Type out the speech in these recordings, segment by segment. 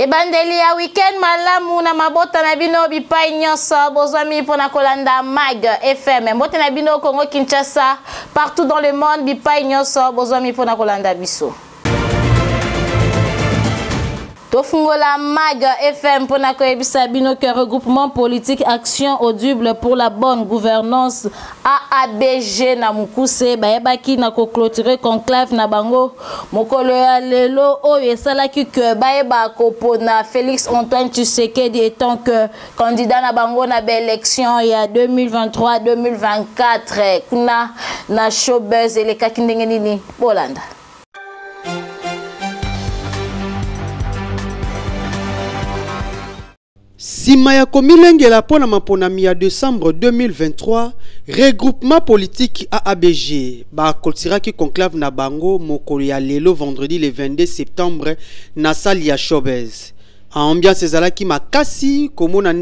Ebandeli ya week-end malamu na mabota na bino bipai nyonso bozwami mpo na kolanda Mag FM. Mbote na bino Congo Kinshasa, partout dans le monde bipai nyonso bozwami mpo na kolanda biso. Tofungola Mag FM mpo na koyebisa bino que regroupement politique Action Audible pour la bonne gouvernance AABG na mokuse bayebaki na koclôturer conclave na bango mokolo ya lelo oyo esalaki que bayeba kopona Félix Antoine Tshisekedi etant que candidat na bango na baélection ya 2023-2024. Kuna na showbuzz elekaki ndenge nini? Bolanda. Sima ya komilengela mpo na maponami ya decembre 2023, regroupement politique AABG ba cloturaki conclave na bango mokolo ya lelo vendredi le 22 septembre na salle ya Showbuzz. Ambiance ezalaki makasi komona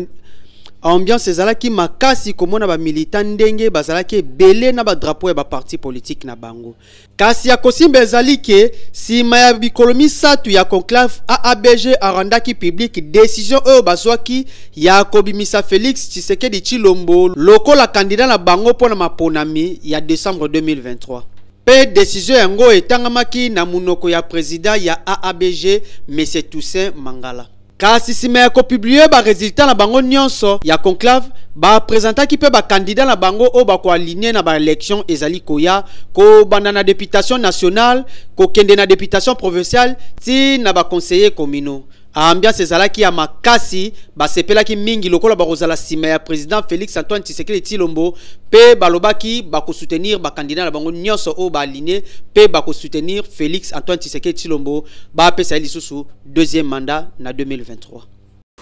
ambiance ezalaki makasi komona ba militants ndenge bazalaki ebele na ba drapeau ya ba parti politique na bango. Kasi ya kosimba ezali ke sima ya bikolo misatu ya conclave, AABG arendaki public decision oyo bazwaki ya kobimisa Felix Tshisekedi Tshilombo lokola candidat na bango mpo na maponami ya decembre 2023. Mpe decision yango etangamaki na munoko ya president ya AABG, Monsieur Toussaint Mangala. Kasi sima ya ko publier ba resultats na bango nionso ya conclave, ba presentaki pe ba candidats na bango oyo bako aligner na ba elections ezali koya, kobanda na deputation nationale, kokende na deputation provinciale ti na ba conseillers communaux. Ambiance ezalaki ya makasi, basepelaki mingi lokola bakozala sima ya president Felix Antoine Tshisekedi Tshilombo pe balobaki bako soutenir ba candidats na bango nionso oyo ba aligner pe bako soutenir Felix Antoine Tshisekedi Tshilombo, bapesa ye lisusu deuxième mandat na 2023.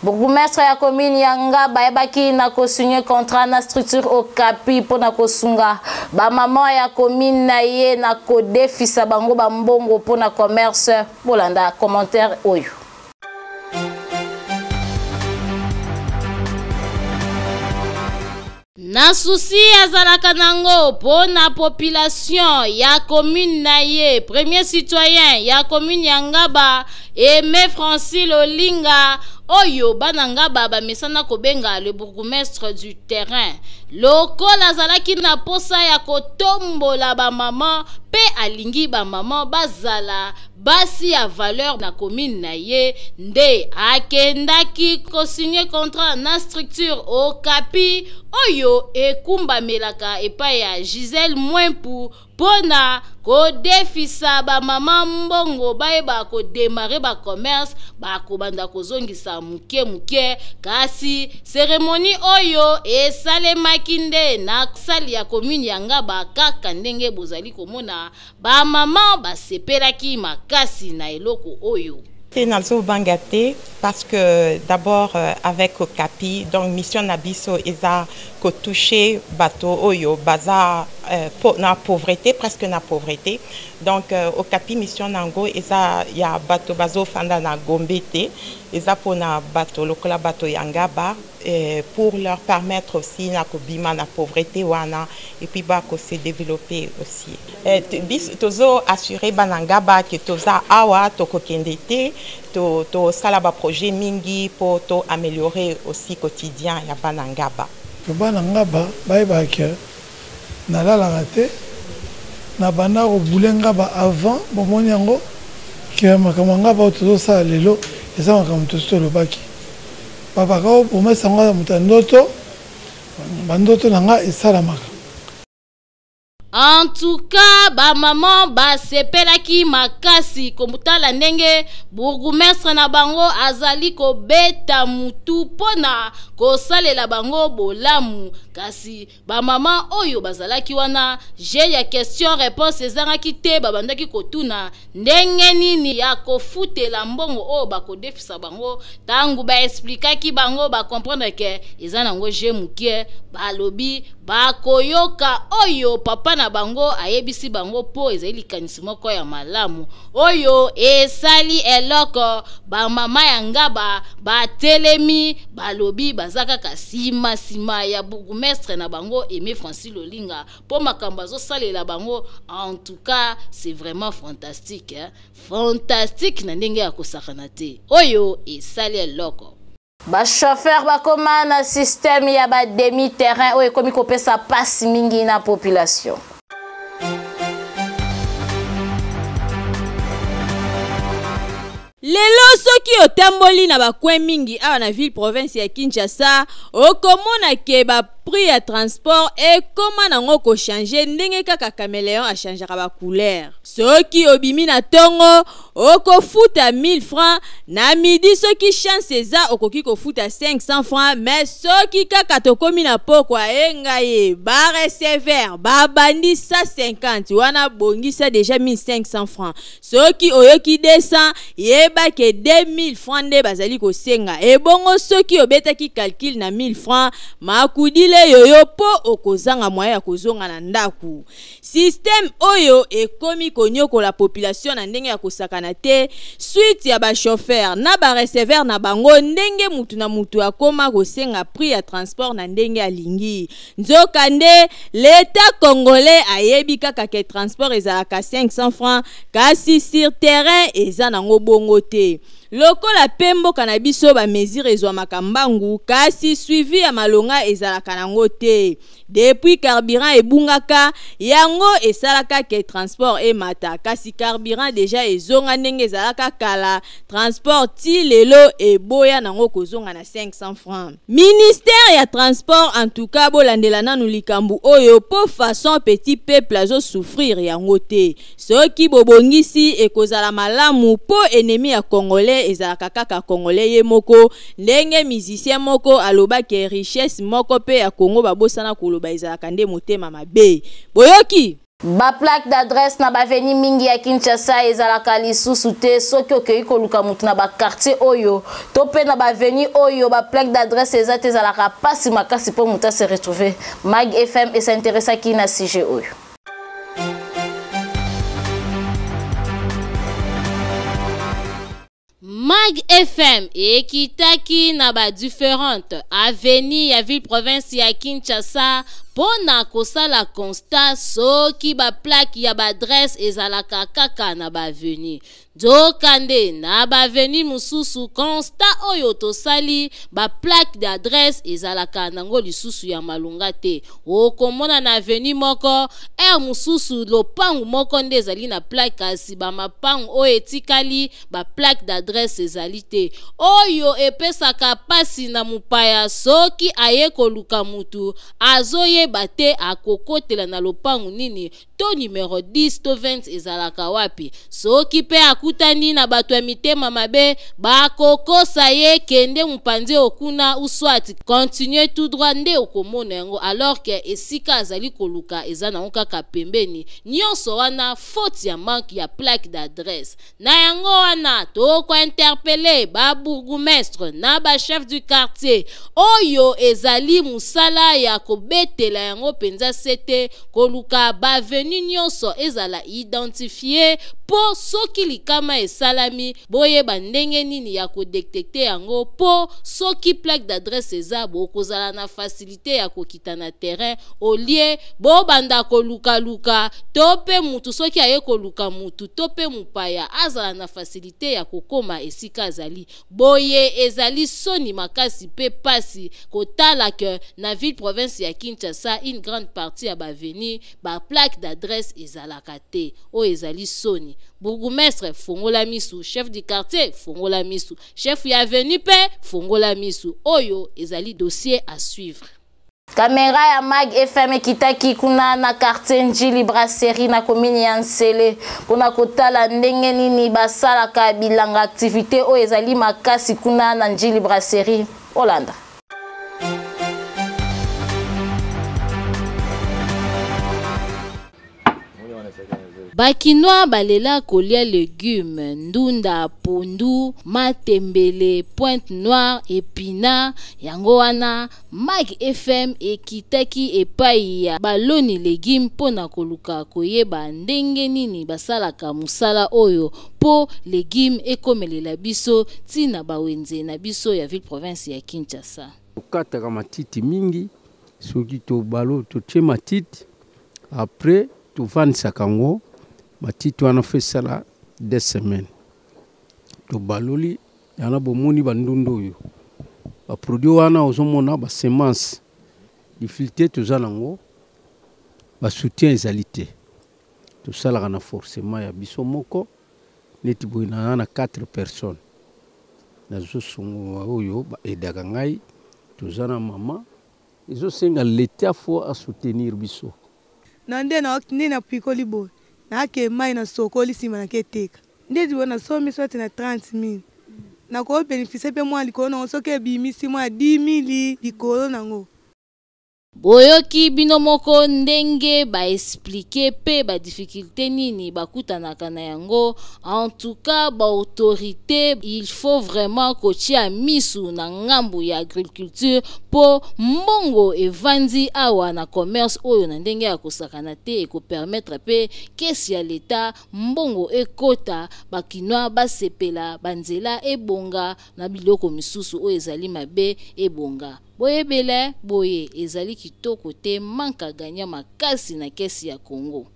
Bourgmestre ya commune ya Ngaba ayebaki na ko signer contrat na structure Okapi mpo na kosunga ba maman ya commune na ye na kodefisa bango ba mbongo mpo na commerce. Bolanda commentaire oyo. Na souci azalaka nango po na population ya commune na ye, premier citoyen ya commune ya Ngaba, Aime Francis Lolinga, oyo bana Ngaba bamesana kobenga le bourgmestre du terrain. Lokola azalaki na posa ya kotombola ba maman pe alingi ba maman bazala basi ya valeur na commune na ye nde akendaki ko signer contrat na structure Okapi oyo ekumbamelaka epai ya Gisèle Mwempu mpo na kodefisa ba mama mbongo bayeba ko demarrer ba commerce bakobanda kozongisa moke moke. Kasi ceremonie oyo esalemaki nde na salle ya commune ya Ngaba kaka ndenge bozali komona. Ba maman basepelaki makasi na eloko oyo. Te nazo banga te parce que d'abord avec okapi donc mission na biso eza ko toucher bato oyo baza na pauvrete presque na pauvrete donc okapi mission na yango eza ya bato bazo fanda na Gombe te eza pona bato lokola bato ya Ngaba pour leur permettre aussi na kobima na pauvrete wana et puis ba ko se developper aussi. Biso tozo assurer bana Ngaba que toza awa tokokende te, tosala ba projets mingi po to ameliorer aussi quotidien ya bana Ngaba. Bana Ngaba bayebaka que nalalaka te, nabanda ko bouler Ngaba avant, bomoni yango que makambo ya Ngaba oyo tozosala lelo eza makambo tosi tolobaki. Papa kao promesse yango aza moto ya ndoto, ba ndoto na nga esalamaka. En tout cas, ba maman basepelaki makasi kotala ndenge bourgmestre na bango azali kobeta mutu mpona kosalela bango bolamu. Kasi ba maman oyo bazalaki wana, jeu ya question reponse ezangaki te, babandaki kotuna ndenge nini ya kofutela mbongo oyo bakodefisa bango. Tangu ba explikaki bango, ba comprendre ke eza nango jeu mukie, balobi bakoyoka oyo papa na na bango ayebisi bango mpo ezali likanisi moko ya malamu oyo esali eloko. Bamama ya Ngaba batelemi, balobi baza kaka nsima nsima ya bourgmestre na bango Aimé Francis Lolinga mpo makambo azosalela bango. En tout cas, c'est vraiment fantastique, hein? Fantastique na ndenge ya kosakana te. Oyo esali eloko. Bachauffeur bakoma na système ya bademi terrain oyo ekomi kopesa pasi mingi na population. Lelo soki otamboli na bacoin mingi awa na ville province ya Kinshasa, okomona ke baprix ya transport ekoma nango kochange ndenge kaka caméléon achangeaka bacouleur. Soki obimi na ntongo, okofuta 1000 francs, na midi soki chance eza okoki kofuta 500 francs, mais soki kaka tokomi na pokwa, e ngai ye bareceveur babandi 150, wana bongisa deja 1500 francs. Soki oyoki 200, yeba ke 2000 francs nde bazali kosenga. Ebongo soki obetaki calcul na 1000 francs, makudile yoyo mpo okozanga moyen ya kozonga na ndako. Système oyo ekomi konyokola population na ndenge ya kosakana te. Suite ya bachauffeur na bareceveur na bango, ndenge mutu na mutu akoma kosenga prix ya transport na ndenge alingi. Nzokande l'État congolais ayebi kaka ke transport ezalaka 500 francs, kasi sur terrain eza nango bongo te. Lokola mpe mboka na biso bamesure ezwamaka mbangu, kasi suivi ya malonga ezalaka nango te. Depuis carburant ebungaka, yango esalaka ke transport emata, kasi carburant deja ezonga ndenge ezalaka kala, transport ti lelo eboya nango kozonga na 500 francs. Ministère ya transport, en tout cas bolandela nanu likambo oyo po façon petit peuple azosouffrir yango te. Soki bobongisi, ekozala malamu, mpo ennemi ya Congolais ezalaka kaka Congolais ye moko. Ndenge musicien moko alobaki, richesse moko mpe ya Congo babosana koloba ezalaka nde motema mabe. Boyoki. Baplaque d'adresse na baavenue mingi ya Kinshasa ezalaka lisusu te. Soki okei koluka motu na baquartier oyo to mpe na baavenue oyo baplaque d'adresse eza te, ezalaka mpasi makasi mpo motu ase retrouve. Mag FM es'intéressaki na sujet oyo. Mag FM ekitaki na badifférente avenue ya ville province ya Kinshasa mpo na kosala constat soki baplaque ya baadresse ezalaka kaka na baavenue. Nzokande na baavenue mosusu, constat oyo tosali, baplaque d'adresse ezalaka nango lisusu ya malonga te. Okomona na avenue moko, aire mosusu lopangu moko nde ezali na plaque, kasi bamapangu oyo etikali baplaque d'adresse ezali te. Oyo epesaka mpasi na mopaya soki aye koluka mutu, azoyeba te akokotela na lopangu nini to numero 10 to 20 ezalaka wapi. Soki mpe akutani na bato ya mitema mabe, bakokosa ye: kende mopanzi okuna ou soit continue tout droit nde okomona yango, alors ke esika azali koluka eza nango kaka pembeni. Nyonso wana faute ya manque ya plaque d'adresse. Na yango wana tokointerpeller babourgmestre na bachef du quartier oyo ezali mosala ya kobetela yango mpenza se te, koluka baavenue nyonso ezala identifié, mpo soki likama esalami, boyeba ndenge nini ya kodétecter yango, mpo soki plaque d'adresse eza, bokozala na facilité ya kokita na terrain au lieu bobanda kolukaluka, to mpe mutu soki aye koluka mutu to mpe mopaya azala na facilité ya kokóma esika azali. Boye ezali soni makasi mpe pasi kotala ke na ville province ya Kinshasa, une grande partie ya baavenue baplaque d'adresse ezalaka te. Oyo ezali soni. Bourgmestre, fongola misu. Chef du quartier, fongola misu. Chef ya avenue mpe fongola misu. Oyo ezali dossier à suivre. Kamera ya Mag FM ekitaki kuna na quartier Njili Brasserie na commune ya Nsele mpona kotala ndenge nini basalaka bilanga, activité oyo ezali makasi kuna na Njili Brasserie. Olanda. Bakinois balela kolia legume, ndunda, pondu, matembele, pointe noire, epinard. Yango wana Mag FM ekitaki epai ya baloni legume mpo na koluka koyeba ndenge nini basalaka mosala oyo mpo legume ekomelela biso ti na bawenze na biso ya ville province ya Kinshasa. Tokataka matiti mingi, soki tobalo totie matiti après tovandisaka yango matiti wana fo esala 2 semaines, tobaloli yana. Bomoni bandunda oyo, baproduit wana ozomona, basemence. Difficulté toza nango, basoutien ezali te. Tosalaka na forcément ya biso moko. Neti boye naza na 4 personnes nazosunga oyo baaidaka ngai. Toza na mama, ezosenga leta fo asoutenir biso. Na nde nde napikoli boye, nake mai, nasokoli, nsima nake teka. Ndeti boye nasombi soit na 30 000, nakobénéficier mpe mwa likolo nango soki ebimisi mwa 10 000 likolo nango. Boyoki bino moko ndenge baexpliquer mpe badifficulté nini bakutanaka na yango. En tout cas, baautorité, il faut vraiment kotia misu na ngambu ya agriculture mpo mbongo evandi awa na commerce oyo na ndenge ya kosakana te. Ekopermettre mpe caisse ya leta mbongo ekota, bakinois basepela, banzela ebonga na biloko misusu oyo ezali mabe ebonga. Boyebele boye ezali kitoko te, manque gagner makasi na caisse ya Congo.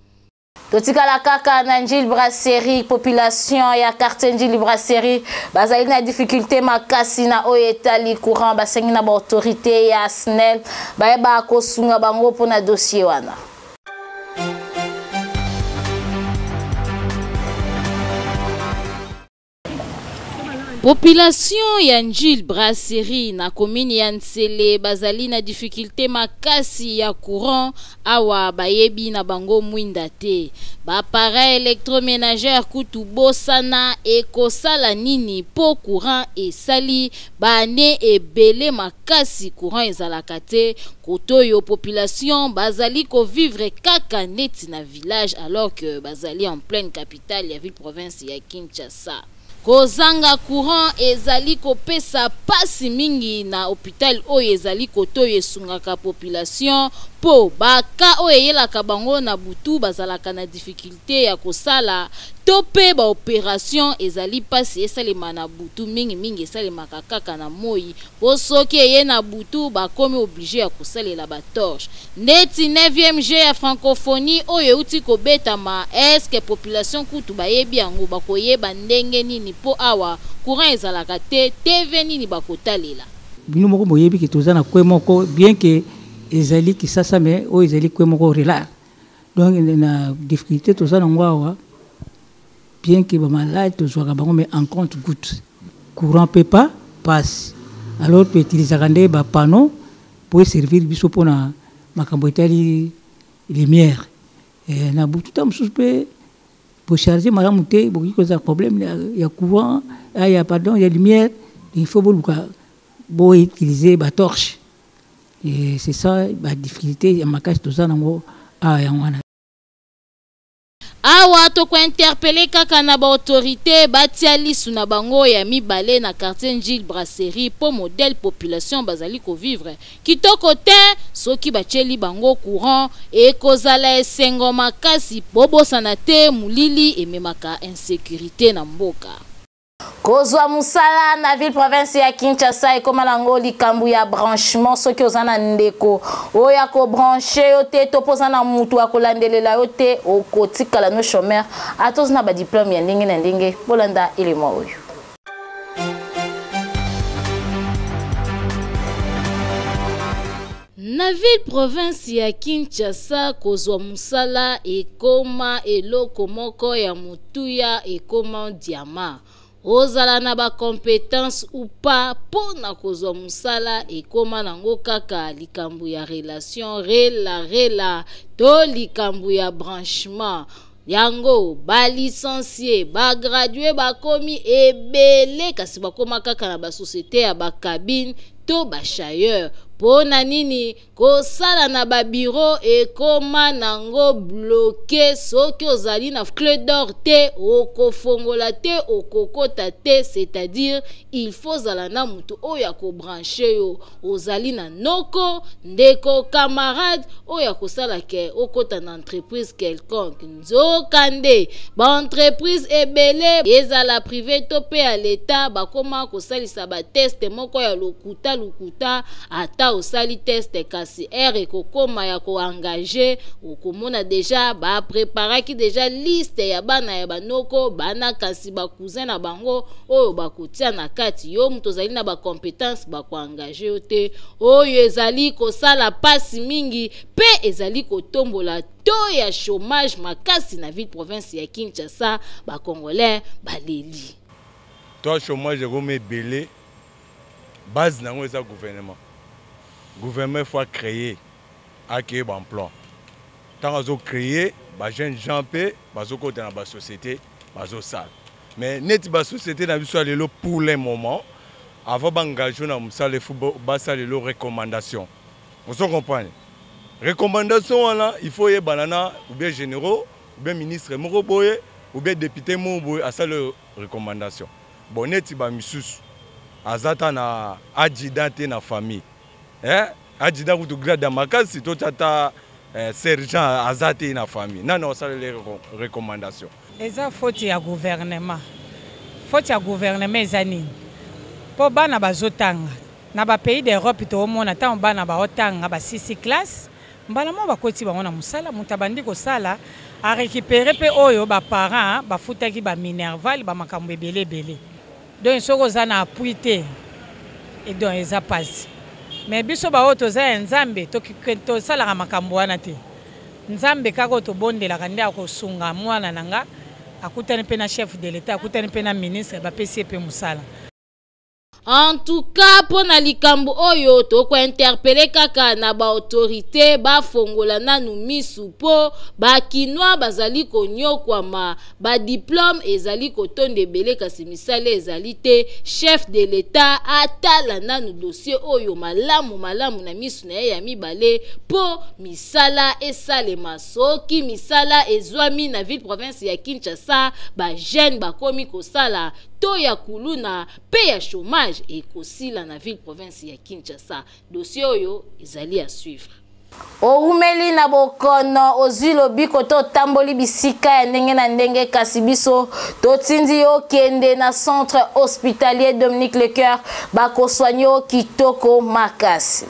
Totikala kaka na Njili Brasserie. Population ya quartier Njili Brasserie bazali na difficulté makasi na oyo etali courant. Basengi na baautorité ya SNEL bayeba kosunga bango mpona dossier wana. Population ya Njili Brasserie na commune ya Nsele bazali na difficulté makasi ya courant. Awa bayebi na bango mwinda te, baappareil électroménager kutu bosana. Ekosala nini mpo courant esali baane ebele makasi courant ezalaka te? Kote oyo population bazali kovivre kaka neti na village, alors que bazali en pleine capitale ya ville province ya Kinshasa. Kozanga courant ezali kopesa pasi mingi na hôpital oyo ezali kote oyo esungaka population, mpo baka oyo eyelaka bango na butu bazalaka na difficulté ya kosala to mpe baopération ezali mpasi esalema na butu. Mingimingi esalemaka kaka na moi, mpo soki eye na butu bakomi obligé ya kosalela batorche. Ndeti 9e jeux ya francophonie oyo euti kobetama, eske population kutu bayebi yango? Bakoyeba ndenge nini mpo awa courant ezalaka te? TV nini bakotalela? Bino moko boyebi ke toza na coin moko, bien ke ezali Kisasa, mais oyo ezali coin moko relâche. Donc na difficulté toza nango awa, bien ke bamalade tozwaka bango, mais en compte goutte, courant mpe pas passe. Alors toutilisaka nde bapanneau po eservir biso mpona makambo etali lumière. Na butu ta mosusu mpe bocharge malamu te, bokoki kozala problème ya courant, ya, pardon, ya lumière. Il faut boluka boutiliser batorche et c'est ça badifficulté ya makasi toza nango awa, yango wana. Awa tokointerpeller kaka na baautorité batia lisu na bango ya mibale na quartier Njili Brasserie, mpo modèle population bazali kovivre kitoko te. Soki batieli bango courant, ekozala esengo makasi. Bobosana te, molili ememaka insécurité na mboka. Kozwa mosala na ville province ya Kinshasa ekóma nango likambo ya branchement. Soki oza na ndeko oyo akobranche yo te, to mpo oza na mutu akolandelela yo te, okotikala no chômeur, ata oza na badiplôme ya ndenge na ndenge. Bolanda elema oyo. Na ville province ya Kinshasa, kozwa mosala ekóma eloko moko ya motuya, ekóma diamant. Ozala na bacompétence ou pas, mpo na kozwa mosala ekóma nango kaka likambo ya relation, rela rela to likambo ya branchement. Yango balicencié, bagradué bakomi ebele, kasi bakóma kaka na basociété ya bacabine to bachayeur. Mpo na nini kosala na ba bureau ekoma nango bloque? Soki ozali na cle d'or te, okofongola te, okokota te. C'est-à-dire il faut ozala na moto oyo akobranche yo, ozali na noko, ndeko, camarade oyo akosala ke okota na entreprise quelconque. Nzokande baentreprise ebele, ezala privé to mpe ya leta, bakoma kosalisa batest moko ya lokuta lokuta. Ata osali test, kasi heure ekokoma ya koengager, okomona déjà bapreparaki déjà liste ya bana ya banoko, bana kasi bacousin na bango oyo bakotia na kati. Yo moto ozali na bacompétence, bakoengager yo te. Oyo ezali kosala mpasi mingi mpe ezali kotombola taux ya chômage makasi na ville province ya Kinshasa. Bacongolais baleli. To chômage ekomi ebele, base nango eza gouvernement. Gouvernement faut créer, acréer baemploi. Ntango azocréer, bajeune gens mpe bazokota na basociété, bazosala. Mais neti basociété na biso ya lelo, pour le moment, avant baengage na mosala, il faut basala lelo recommandation. Ozo comprendre? Recommandation wana, il faut yebana na ou bien généraux, ou bien ministre moko boye, ou bien député moko boye asala recommandation. Bon, neti bamisusu aza ta na adjudant te na famille, eh? Adjudant kutu grade ya makasi, totya ta sergent aza te na famille, nani asaleli recommandation? Eza faute ya gouvernement. Faute ya gouvernement eza nini? Mpo bana bazotanga na bapays d'Europe, toomona ntango bana baotanga, basisi classe, mbala moko bakoti bango na mosala. Moto abandi kosala, arécupérer mpe oyo baparent bafutaki baminerval, bamakambo ebele ebele. Donc soki oza na appui te, donc eza mpasi. Mais biso baoyo toza ya Nzambe, tosalaka makambo wana te. Nzambe kaka oyo tobondelaka nde akosunga. Mwana na nga akutani mpe na chef de l'État, akutani mpe na ministre, bapesi ye mpe mosala. En tout cas, mpo na likambo oyo, tokointerpeller kaka na baautorité bafongola nanu misu, mpo bakinois bazali konyokwama. Badiplôme ezali kotonda ebele, kasi misala ezali te. Chef de l'État atala nanu dossier oyo malamu malamu na misu na ye ya mibale, mpo misala esalema. Soki misala ezwami na ville province ya Kinshasa, bajeune bakomi kosala, to ya kuluna mpe ya chômage ekosila na ville province ya Kinshasa. Dossier oyo ezali ya suivre. Owumeli na bokono, ozwi lobiko to otamboli bisika ya ndenge na ndenge, kasi biso totindi yo kende na Centre hospitalier Dominique Lecoeur, bakosoigner yo kitoko makasi.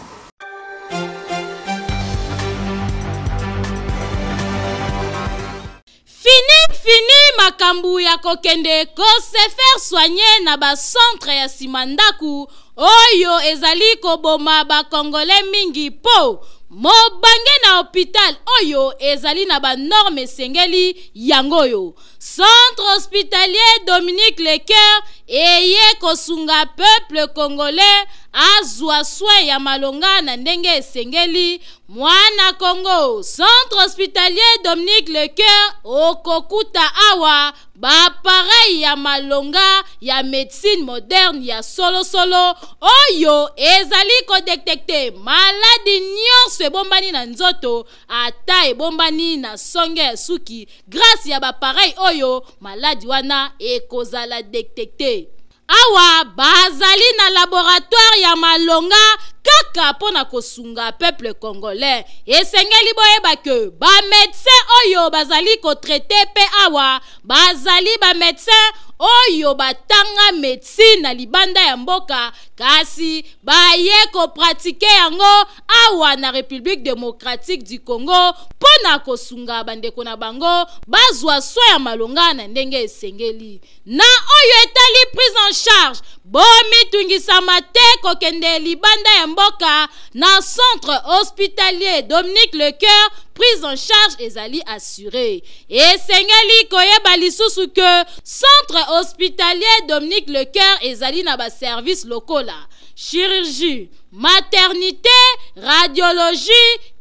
Fini, fini makambo ya kokende kose faire soigner na bacentre ya nsima ndako oyo ezali koboma bakongole mingi, mpo mobange na hôpital oyo ezali na banorme esengeli. Yango oyo Centre hospitalier Dominique Lecoeur eye kosunga peuple congolais azwa soin ya malonga na ndenge esengeli. Mwana Congo, Centre hospitalier Dominique Lecoeur, okokuta awa baappareil ya malonga ya médecine moderne ya solosolo oyo ezali kodétecter maladi nyonso ebombani na nzoto, ata ebombani na songe ya suki. Grâce ya baappareil oyo, maladi wana ekozala détecté. Awa bazali na laboratoire ya malonga kaka mpo na kosunga peuple congolais. Esengeli boyeba ke bamédecin oyo bazali kotraiter mpe awa bazali bamédecin oyo batanga médecine na libanda ya mboka, kasi baye kopratiquer yango awa na République démocratique du Congo mpo na kosunga bandeko na bango bazwa soin ya malonga na ndenge esengeli. Na oyo etali prise en charge, bomitungisama te kokende libanda ya mboka. Na Centre hospitalier Dominique Lecoeur, prise en charge ezali assuré. Esengeli koyeba lisusu ke Centre hospitalier Dominique Lecoeur ezali na baservice lokola chirurgie, maternité, radiologie,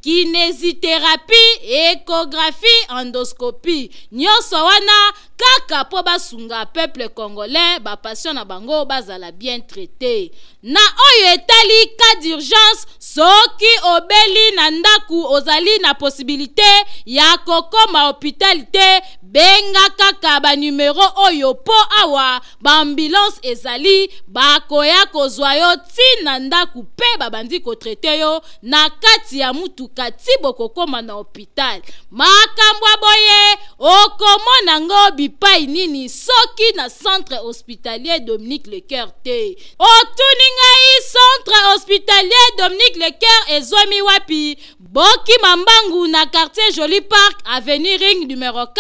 kinésithérapie, échographie, endoscopie. Nyonso wana kaka mpo basunga peuple congolais, bapatient na bango bazala bien traité. Na oyo etali cas d'urgence, soki obeli na ndaku ozali na possibilité ya kokoma hôpital te, benga kaka ba numero oyo mpo awa ba ambulance ezali, bakoya kozwa yo ti na ndaku mpe babandi kotraite yo na kati ya mutuka ti bokokoma na hôpital. Makambo ya boye okomona ngo bipai nini soki na centre hospitalier Dominique Lecoeur te? Otuni ngai centre hospitalier Dominique Lecoeur ezwami wapi? Bokima mbangu na quartier Joli Park, avenue Ring numéro 4,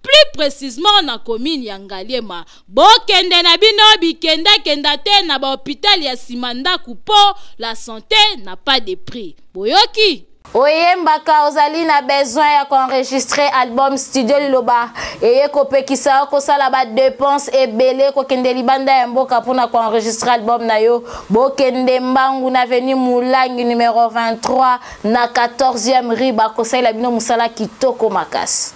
plus précisément na commune ya Ngaliema. Bokende na bino bikendakenda te na bahôpital ya nsima ndako mpo la santé n'a pas de prix. Boyoki? Oyembaka, ozali na besoin ya koenregistre album, Studio Liloba eye kopekisa yo kosala badepense ebele, kokende libanda ya mboka mpona koenregistre album na yo. Bokende mbangu na avenue Mulangi numéro 23 na 14e rue, bakosalela bino mosala kitoko makasi.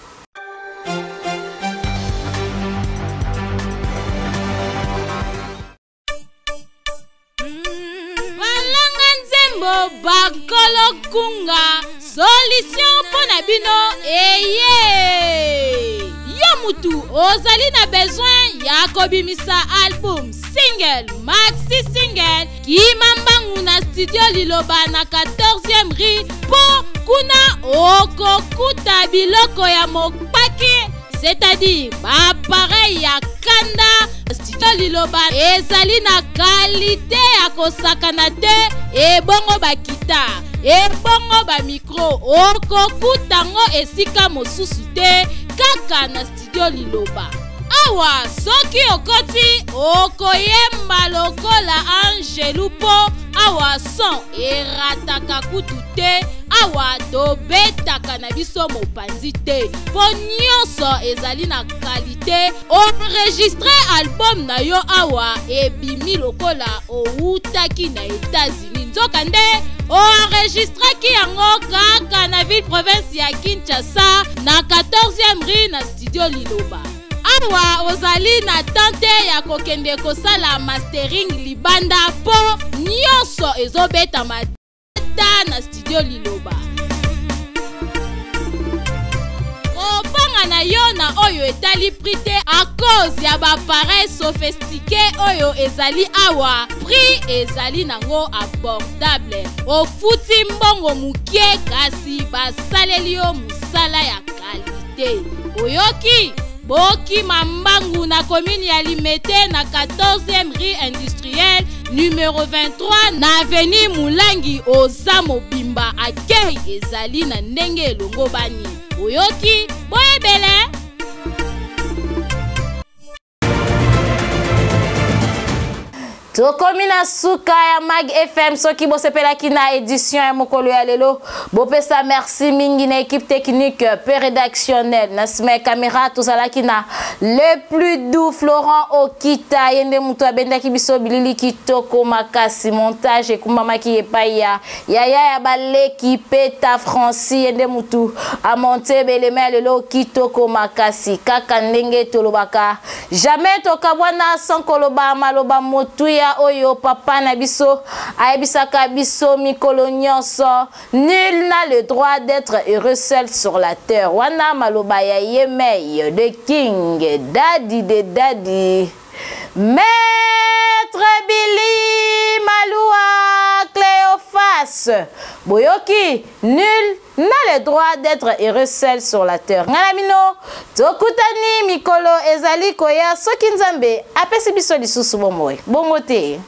Balanga nzembo, bakolo kunga, solution mpo na bino eye. Yo mutu ozali na besoin ya kobimisa album, single, maxi single, kima mbangu na Studio Liloba na 14e rue, mpo kuna okokuta biloko ya mokpaki, c'est-à-dire baappareil ya kanda. Studio Liloba ezali na kalite ya kosakana te. Ebongo bakita, ebongo bamikro, okokuta ngo esika mosusu te, kaka na Studio Liloba. Awa soki okoti, okoyemba lokola angelu, mpo awa son erataka kutu te. Awa tobetaka na biso mopanzi te, mpo nyonso ezali na kalite. Enregistre album na yo awa, ebimi lokola owutaki na États-Unis, nzokande oenregistraki yango kaka na ville province ya Kinshasa, na 14e rue, na Studio Liloba. Awa ozali na tante ya kokende kosala mastering libanda, mpo nyonso ezobetama ta na Studio Liloba. Kobanga na yo na oyo etali prix te, à cause ya baappareil sophistiqué oyo ezali awa, prix ezali nango abordable. Ofuti mbongo mokie, kasi basaleli yo mosala ya kalite. Oyoki? Bokima mbangu na commune ya Limete, na 14e rue industrielle numéro 23, na avenue Mulangi. Oza mobimba, akei ezali na ndenge elongo bani. Oyoki? Boyebele. Tokomi na suka ya Mag FM. Soki bosepelaki na édition ya mokolo ya lelo, bopesa merci mingi na équipe technique pe rédactionnelle. Na nsima ya caméra tozalaki na le plus doux Florent Okita, ye nde moto abendaki biso bilili kitoko makasi. Montage ekumbamaki epai ya yaya ya baleki Peta Franci, ye nde motu amonte belema ya lelo kitoko makasi. Kaka ndenge tolobaka, jamais tokabwana sans koloba maloba motuya oyo papa na biso ayebisaka biso mikolo nyonso: "Nul n'a le droit d'être heureux seul sur la terre." Wana maloba ya ye mei, the king, daddy de daddy, Maître Billy Malua Cléophas. Boyoki? Nul n'a le droit d'être heureux seul sur la terre. Ngai na bino tokutani mikolo ezali koya, soki Nzambe apesi biso lisusu bomoi. Bongo te.